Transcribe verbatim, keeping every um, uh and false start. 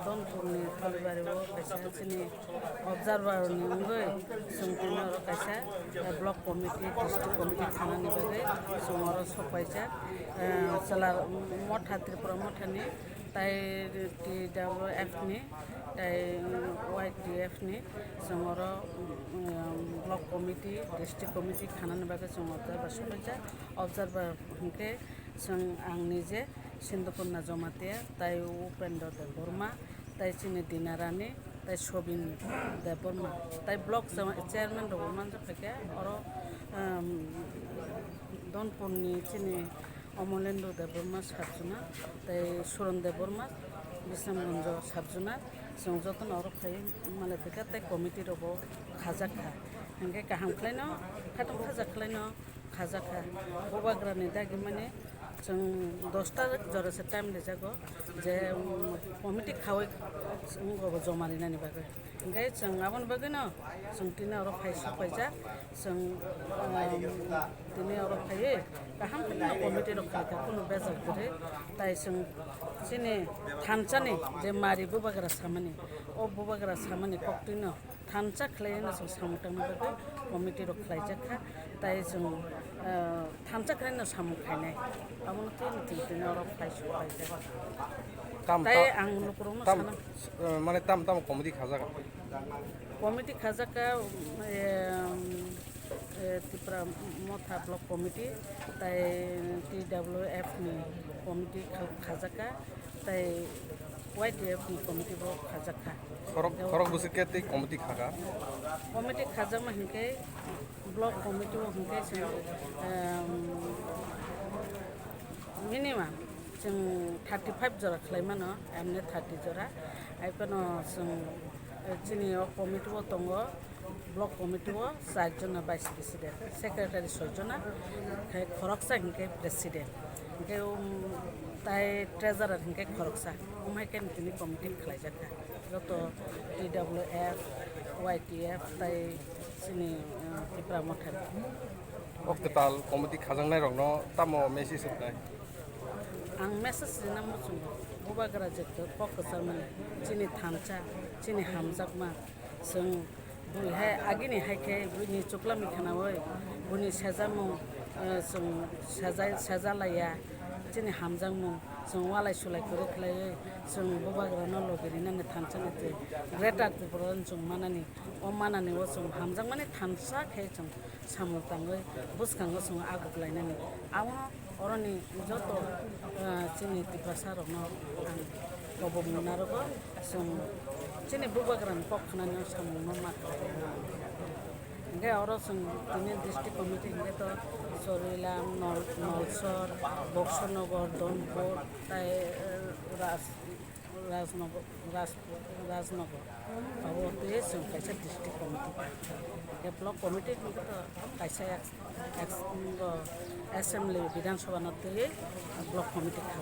Donpurni Thalibari o kaisa chini observer ni wngwi chwng tini oro kaisa, eh, block committee, district committee khanani bagwi chwng oro sokpaijak. Eh, chwla motha, Tripura mothani, tai T W F ni, tai Y T F ni chwng oro, um, block committee, district committee khanani bagwi chwng observer sokpaijak. Observer hwnkhe chwng ang nije Sindhukurna Jamatia, tai Upendra Debbarma, tai chini Dinarani, tai Sobin Debbarma, tai block cha-, chairman rokbo manjak kha khe oro, um, Donpurni chini Omolendra Debbarma sabjuna, tai Suran Debbarma, Bisramganj sabjuna, chwng jotono oro phai malai phaikha, tai committee rokbo khajak kha. Hinkhe kaham khlaino, khatung khajak khlaino, khajak kha. Bubagrani dagi mani chwng dosta jora se time rijago je, um, committee khaui wngkha bo joma rinani bagwi. Hinkhe chwng aboni bagwino chwng tini oro phai sokpaijak. Chwng, um, tini oro phaiwi kaham khe committee rok khlaikha, kunu bejal kwrwi. Tai chwng chini thansani je mari bubagra samani, o bubagra samani koktwino thansa khlaino chwng samung tangna bagwi committee rok khlaijak kha, tai chwng, ah, thansa khlaino samung khainai, abono twi twi twi oro khlai sokpaijak. Tam, tai ta-, ang lukurokno tam, sana. Eh, mane tam tam committee khajak? Committee khajak kha, em, eh, Tipra Motha Block Committee, tai T W F ni committee kha-, khajak kha. Tai Y T F ni committee bo khajak kha. Khorok, khorok bwswk khe tei committee kha kha? Committee khajakma hinkhe block committee o hinkhe chwng, em, minimum chwng thirty five jora khlai mano, emne thirty jora. Hai phano chwng, eh, chini o committee o tongo. Block committee o char jona vice president, secretary soi jona, khai khoroksa hinkhe president, hinkhe, um, tai treasurer hinkhe khoroksa, um, hai khe tini committee khlaijak kha. Joto T W F, Y T F tai chini, um, Tipra Motha. O kwtal committee khajaknai rokno tamo message rwnai? Ang message rina muchungo, bubagra jekto kok kwcharmani, chini thansa, chini hamjakma, chwng bui hai agini hai khe buini chukla mikha naui, buini sejamung, eh, chwng seja, seja laiya, chini hamjakmung, chwng walai sulai kwrwi khlaiwi, chwng bubagrano logi rinani thansani twi Greater Tripura chwng manani, o manani o chwng hamjakmani thansa khe chwng samung tangwi bwskango chwng aguklainani. Abono oroni joto, ah, chini Tiprasa rokno ang kobok narogo, chwng chini bubagrani kok khnani samungno ma khlai. Hinkhe oro chwng tini district committee hinkhe to Chorilam, Nol-, Nolsor, Boksonogor, Donpur, tai, eh, Ras-, Rajnagar, Raj-, Rajnagar. Abo tei chwng kaisa district committee. Tei block committee hwnkhe to kaisa ex-, ex-, bo assembly, Bidhan Sabha no twiwi block committee kha.